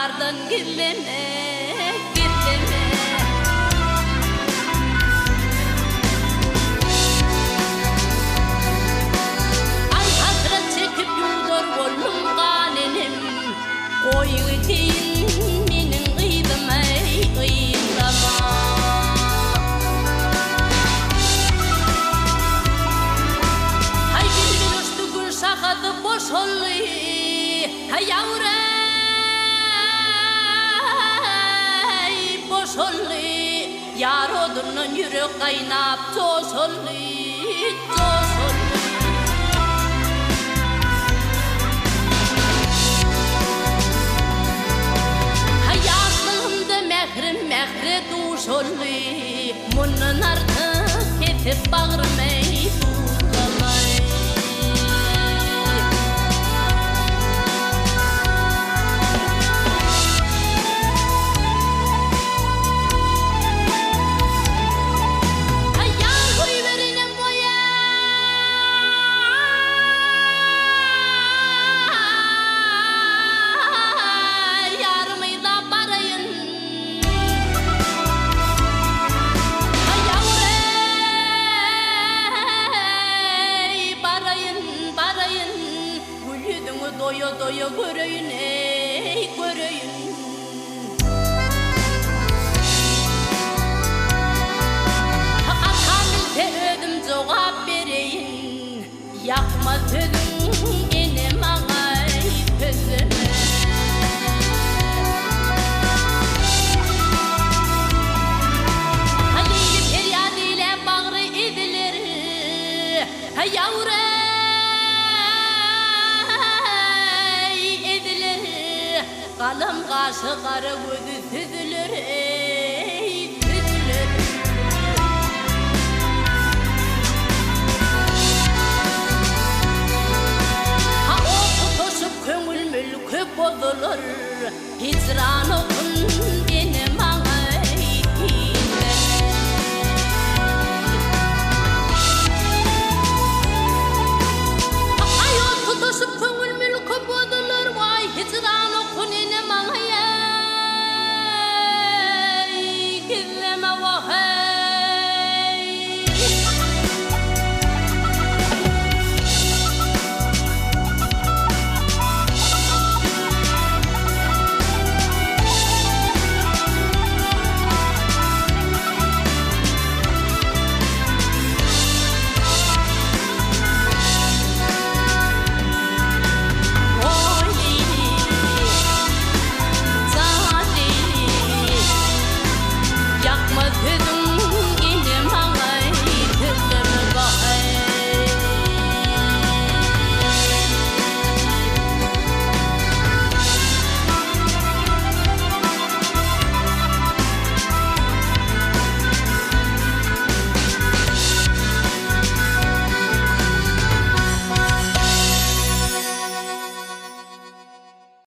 ýardan gizleme, gizleme. Aý hasrat çekip ýuwdar boldum gan enem, Goý giteýin meniň yzym eý yzlama. Haý bilbil uçdy gül şahasy boşaldy, Haý ýawreý boşaldy, Ýar odundan ýürek gaýnap joşaldy, joşaldy. Haý ýaşlygymda mährim mähre duşaldy, Mundan artyk kesip bagrymy duzlamaý. Aýal goýberinem goýaý, ýarymyza baraýyn. Aýawreý, baraýyn, baraýyn, gül ýüzüňi doýa-doýa göreýin, eý, göreýin. Atam bilse özüm jogap bereýin, Ýakma sözüň ene maňa sözleme. Ha Leýli perýat eýläp bagry eziler, Ha ýawreý eziler, Galam gaşy gara gözi süzüler, eý süzüler. Ha ot tutaşyp köňül mülki bozular, Hijran okun ene maňa hiňler. Aý ot tutaşyp köňül.